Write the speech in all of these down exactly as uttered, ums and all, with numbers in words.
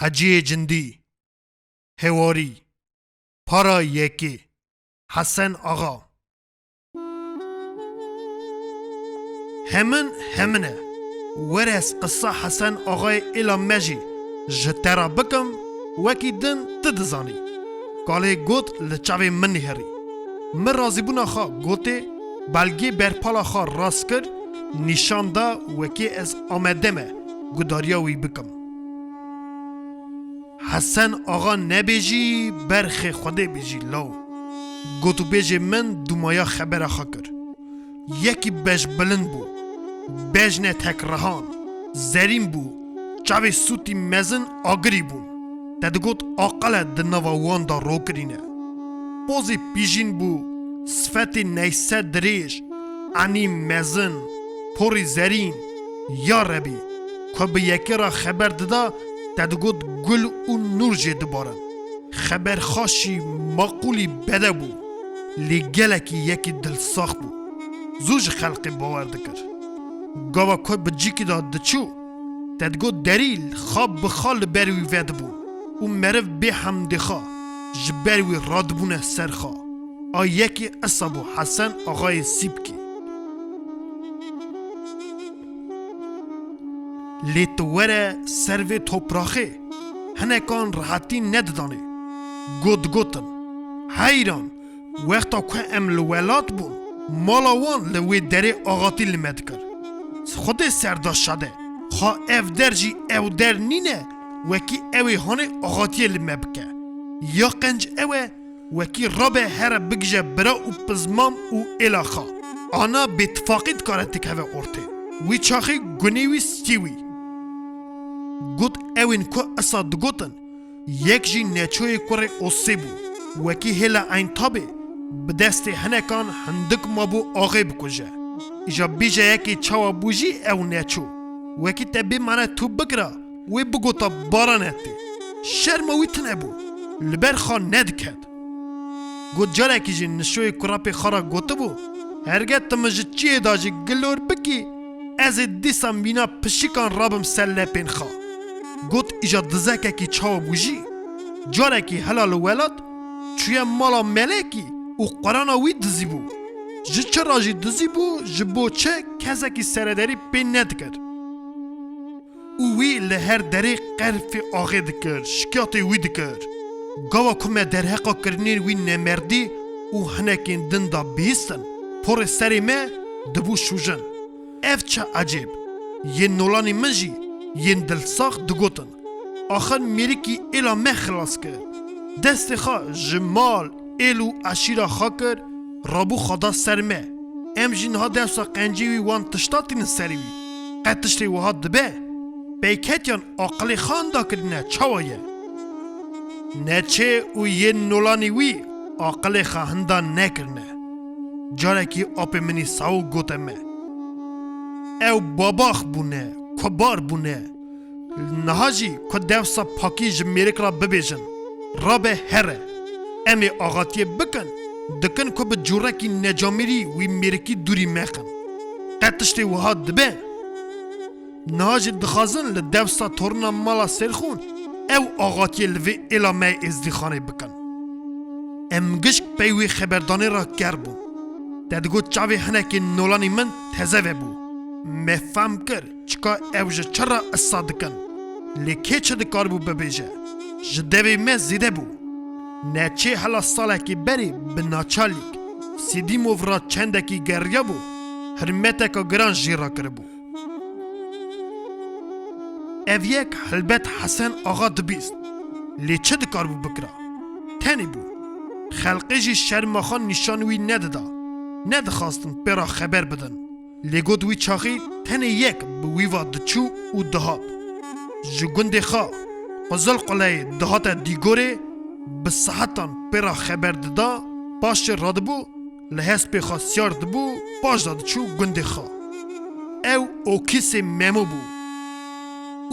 Eciyê Cindî, Hewarî, Para Yekê, Hesen Axa. Hemin, hemin e. Were ez qisa Hesen Axayê êla me jî ji te re bikim, wekî din tu dizanî. Kalê got li çavê min nihêrî. Min razîbûna xwe gotê, belgê berpala xwe rast kir, nîşan da wekî ez amade me gudariya wî bikim. Hesen Axa nebêjî, berxê Xwedê bêjî law. Gotûbêjê min dûmaya xebera xwe kir. Yekî bejbilind bû. Bejne tek rehan, zerîn bû, çavê sûtî mezin agirî bûn. Te digot aqil e di nava wan de rokirîne. Pozê pîjîn bû, sifetê neyse dirêj, enî mezin, porî zerîn. Ya Rebî, ku bi yekê re xeber dida, te digot gul û nûr jê dibarin. Xeberxaşî maqûlî bede bû, lê gelekî yekî dilsax bû. Zû ji xelkê bawer dikir. Gava ku bi cîkî de diçû, te digot derî xa bi xa li ber wî vedibûn û meriv bê hemdê xwe ji ber wî radibûne ser xwe. A yekî esa bû Hesen Axayê Sîpkî. Lê tu were ser vê topraxê, hinekan rehetî nedidanê. Got digotin, heyran, wexta ku em li welat bûn, mala wan li wê derê axatî li me dikir. Xwedê serdaşade, xa ev der jî ew der nîne, wekî ew ê hanê axatiyê li me bike. Ya qenc ew e, wekî rabe here bigije bira û pizmam û êla xwe. Ana bêtifaqî dikare têkeve ortê. Wî çaxî gunê wî stî wî. Got ewên ku esa digotin, yek jî Neçoyê kurê Osê bû. Wekî hêla Eyntabê bi destê hinekan hindik mabû axê bikuje. Îja bêje yekê çawa bû jî ew Neço. Wekî te bê mane tu bikira, wê bigota barane tê. Şerma wî tune bû. Li ber xwe nediket. Got carekî jî Nişoyê kurapê xwe re gotibû, herge tu min ji çiyê de jî gilor bikî, ez ê dîsa mîna pişikan rabim ser lepên xwe. Got îja dizekekî çawa bû jî, carekî hela li welat çûye mala melekî û qurana wî dizîbû. Ji çi re jî dizîbû, ji bo çi kesekî serederî pê nedikir. Û wî li her derê qerfê axê dikir, şikiyatê wî dikir. Gava ku me derheqa kirinên wî nemerdî û hinekên din da bihîstin, porê serê me dibû şûjin. Ev çi ecêb! Yên nolanî min jî yên dilsax digotin, axir mêrikî êla me xilas kir. Destê xwe ji mal, êl û eşîra xwe kir, rabû xwe da ser me. Em jî niha dewsa qencî wî wan tişta tînin serê wî. Qet tiştê wiha dibe? Peyketiyan aqilê xwe hinda kirine, çawa ye? Neçê û yên nolanî wî aqilê xwe hinda nekirine. Carekî apê min î Sawo gote me, ew babax bûne, kubar bûne. Niha jî ku dewsa pakî ji mêrik re bibêjin, rabe here. Em ê axatiyê bikin, dikin ku bi cûrekî necamêrî wî mêrikî dûrî mexin. Qet tiştê wiha dibe? Niha jî dixwazin li dewsa torina mala Sêrxûn ew axatiyê li vê êla me yê Êzdîxanê bikin. Em gişk pey wê xeberdanê re ker bûn. Te digot çavê hinekên nolanî min teze vebû. Me fehm kir çika ew ji çi re qisa dikin. Lê kê çi dikaribû bibêje? Ji devê me zêde bû. Neçê hela salekê berê bi naçalîk Sîdîmov re çendekî geriyabû, hirmeteka giran jê re kiribû. Ev yek helbet Hesen Axa dibîst. Lê çi dikaribû bikira? Tenê bû. Xelqê jî şerma xwe nîşan wî nedida. Nedixwastin pê re xeber bidin. Lê got wî çaxî tenê yek bi wî va diçû û dihat. Ji gundê xwe, Qizilquleyê dihate Dîgorê, bi saetan pê re xeber dida, paşê radibû, li hespê xwe siyar dibû, paş de diçû gundê xwe. Ew Okîsê Memo bû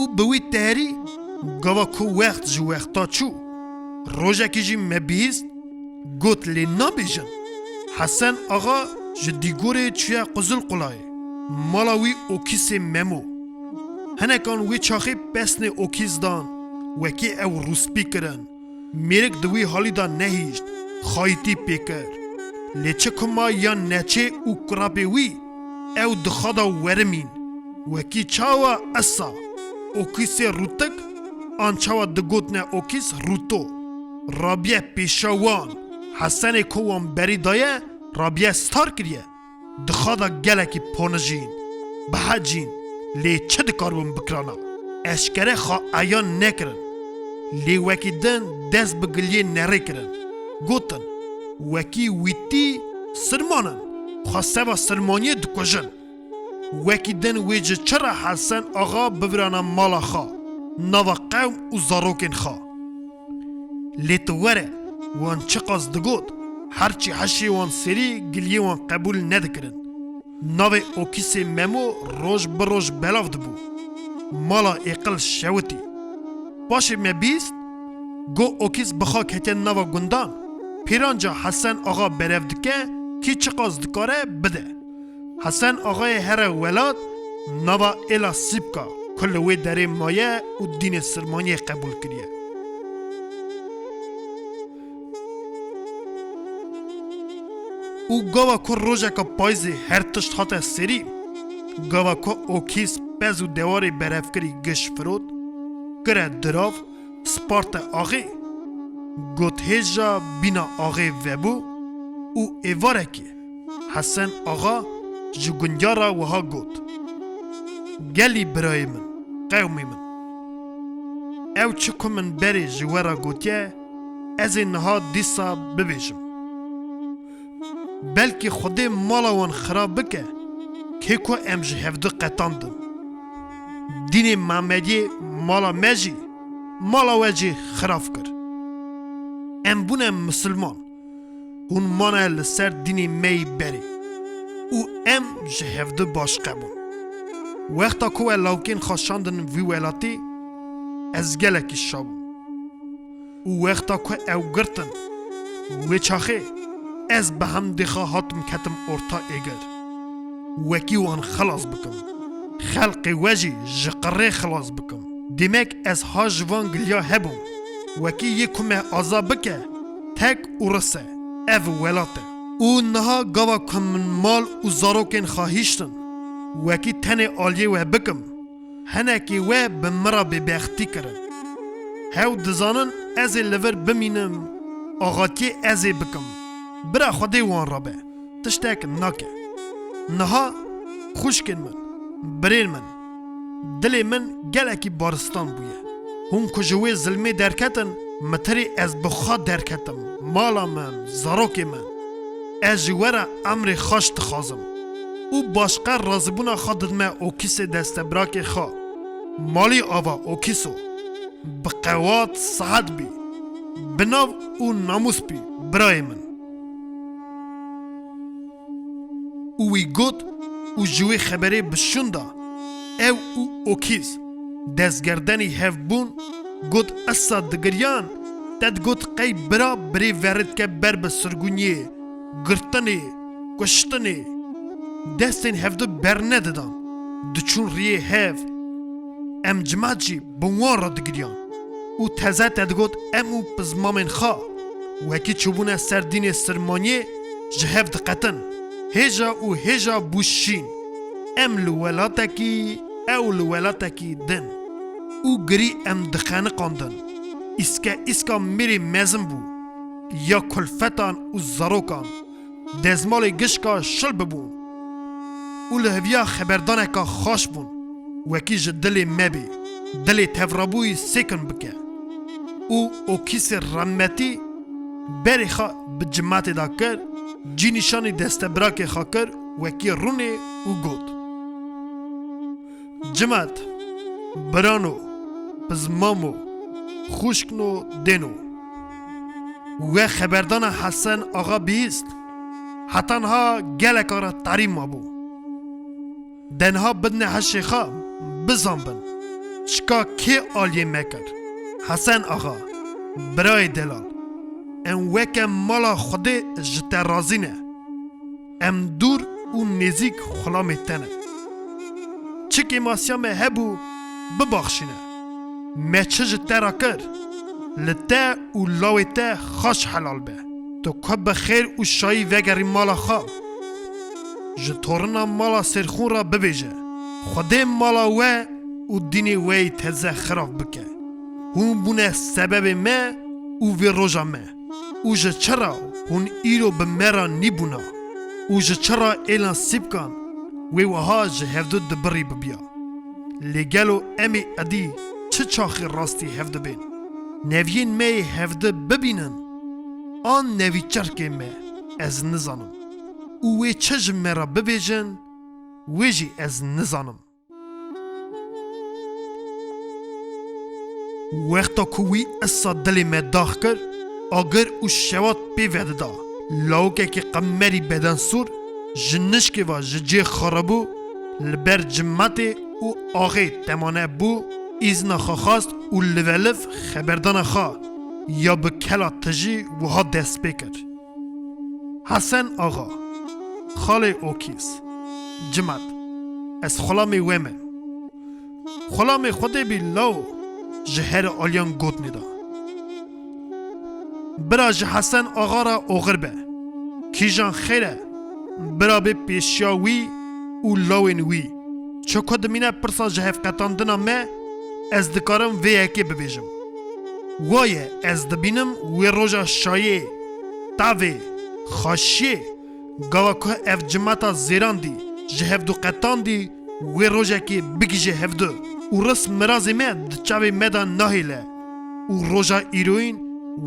û bi wî teherî gava ku wext ji wexta çû. Rojekî jî me bihîst, got lê nabêjin. Hesen Axa ji Dîgorê çûye Qizilqulayê, mala wî Okîsê Memo. Hinekan wê çaxê pesnê Okîs dan, Wekî ew rûspî kirin. Mêrik di wî halî de nehîşt, xayîtî pê kir. Lê çi kuma yan neçê û kurapê wî, ew di xwe de werimîn. Wekî çawa esa, okîsê rûtik, an çawa digotine okîs rûto. Rabiye pêşa wan, Hesenê ku wan berî daye, Rabiye star kiriye. Di xwe de gelekî ponijîn, bihecîn, lê çi dikaribin bikirana? Eşkere xwe eyan nekirin. Lê wekî din dest bi giliyê nerê kirin. Gotin, wekî wîtî sirmanin, xwe seva sirmaniyê dikujin. Wekî din wê ji çi re Hesen Axa bivirana mala xwe, nava qewm û zarokên xwe? Lê tu were, wan çiqas digot, herçî heşê wan serî giliyê wan qebûl nedikirin. Navê Okîsê Memo roj bi roj belav dibû. Mala êqil şewitî. Paşê me bîst, go Okîs bi xwe ketiye nava gundan, pêranca Hesen Axa berev dike, kî çiqas dikare bide. Hesen Axayê here welat, nava Êla Sîpka ku li wê derê maye û dînê sirmaniyê qebûl kiriye. Û gava ku rojeka payîzê her tişt hate serî, gava ku Okîs pez û dewarê berevkirî giş firot, kire dirav, sparte axê, got hêja bîna axê vebû û êvarekê Hesen Axa ji gundiya re wiha got, Gelî birayê min, qewmê min, ew çi ku min berê ji we re gotiye, ez ê niha dîsa bibêjim. Belkî Xwedê mala wan xirab bike, kê ku em ji hevdu qetandin. Dînê Mehmediyê mala me jî, mala we jî xirab kir. Em bûne misilman. Hûn mane li ser dînê me yî berê û em ji hevdu başqe bûn. Wexta ku we lawkên xwe şandin vî welatî, ez gelekî şa bûm. Û wexta ku ew girtin, wê çaxê ez bi hemdê xwe hatim ketim orta êgir. Wekî wan xilas bikim. Xelqê we jî ji qirê xilas bikim. Demek ez ha ji van giliya hebûm. Wekî yê ku me aza bike, tek û ris e. Ev welat e. Û niha gava ku min mal û zarokên xwe hiştin, wekî tenê aliyê we bikim, hinekî we bi min re bêbextî kirin. Hew dizanin ez ê li vir bimînim, axatiyê ez ê bikim. Bira Xwedê wan re be, tiştek nake. Niha xwişkên min, birên min, dilê min gelekî baristan bûye. Hûn ku ji wê zilmê derketin, mitirî ez bi xwe derketim, mala min, zarokê min. Ez ji we re emrê xweş dixwazim û başqe razîbûna xwe didime Okîsê destebirakê xwe. Malî ava Okîso, bi qewat sihet bî, bi nav û namûs bî, birayê min. Û wî got û ji wê xeberê bi şûn da. Ew û Okîz destgerdenî hev bûn, got, Esa digiriyan, te digot qey bira birê verê dike ber bi sirgûniyê, girtinê, kuştinê. Destên hevdu bernedidan, diçûn riyê hev. Em cimat jî bi wan re digiriyan. Û teze te digot em û pizmamên xwe, wekî çûbûne ser dînê sirmaniyê, ji hev diqetin. Hêja û hêja bû şîn. Em li welatekî, ew li welatekî din. Û girî em dixeniqandin. Îske îska mêrê mezin bû. Ya kulfetan û zarokan. Dezmalê gişka şil bibûn û li heviya xeberdaneka xaş bûn, wekî ji dilê me bê, dilê tevrabûyî sêkin bike. Û Okîsê rehmetî berê xwe bi cimatê de kir, cî nîşanî destebirakê xwe kir, wekî rûnê û got, Cimat, birano, pizmamo, xwişkno, dêno. We xeberdana Hesen Axa bihîst. Heta niha geleka re tarî mabû. De niha bidine heşê xwe, bizanbin. Çika kê aliyê me kir? Hesen Axa, birayê delal. Em weke mala Xwedê ji te razî ne. Em dûr û nêzîk xulamê te ne. Çi kêmasiya me hebû, bibaxşîne. Me çi ji te re kir? Li te û lawê te xaş helal be. Tu ku bi xêr û şayî vegerî mala xwe. Ji torina mala Sêrxûn re bibêje, Xwedê mala we û dînê we yî teze xirab bike. Hûn bûne sebebê me û vê roja me. Û ji çi re hûn îro bi me re nîbûna? Û ji çi re êlan sîpkan wê wiha ji hevdu dibirî bibiya? Lê gelo em ê edî çi çaxê rastî hevdu bên? Neviyên me yê hevdu bibînin? An nevîçerkê me? Ez nizanim. Û wê çi ji me re bibêjin, wê jî ez nizanim. Wexta ku wî esa dilê me dax kir, agir û şewat pê vedida. Lawikekî qemerî bedensûr ji nişkê ve ji cê xiribû, li ber cimetê û axê temane bû, îzna xwe xwest û liveliv xeberdana xwe ya bi kela tijî wiha dest pê kir. Hesen Axa, xalê Okîz, cimet, ez xulamê we me. Xulamê Xwedê bî law, ji her aliyan got nêda. Bira ji Hesen Axa re oxir be. Kîjan xêr e, bira bê pêşiya wî û lawên wî. Çi ku dimîne pirsa ji hevqetandina me, ez dikarim vê yekê bibêjim. Waye ez dibînim wê roja şayê, tavê, xaşiyê, gava ku ev cimeta zêrandî ji hevdu qetandî, wê rojekê bigihîje hevdu û ris mirazê me di çavê me de nahêle û roja îroyîn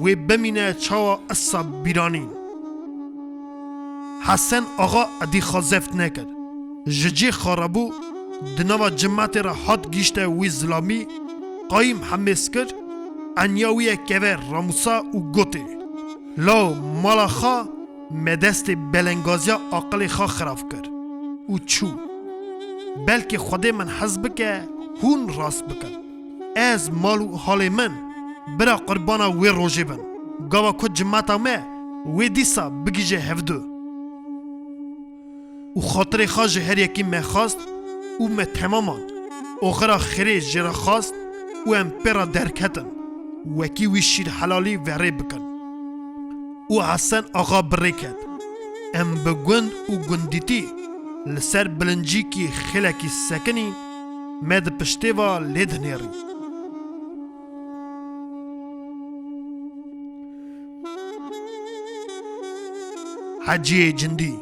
wê bimîne çawa esa bîranîn. Hesen Axa edî xwe zeft nekir. Ji cê xwe re bû, di nava cimetê re hat gihîşte wî zilamî, qayîm hemêz kir, eniya wî ye keve ramûsa û gotê: Law, mala xwe me destê belengaziya aqilê xwe xirab kir û çû. Belkî Xwedê min hez bike, hûn rast bikin. Ez, mal û halê min, bira qurbana wê rojê bin. Gava ku cimeta me wê dîsa bigihîje hevdu. Û xatirê xwe ji her yekî me xwest û me temaman oxira xêrê jê re xwest û em pê re derketin, wekî wî şîrhelalî verê bikin. Û Hesen Axa bi rê ket. Em bi gund û gundîtî li ser bilincîkî xêlekî sekinî me di piştê ve lê dinêrî. Heciyê Cindî.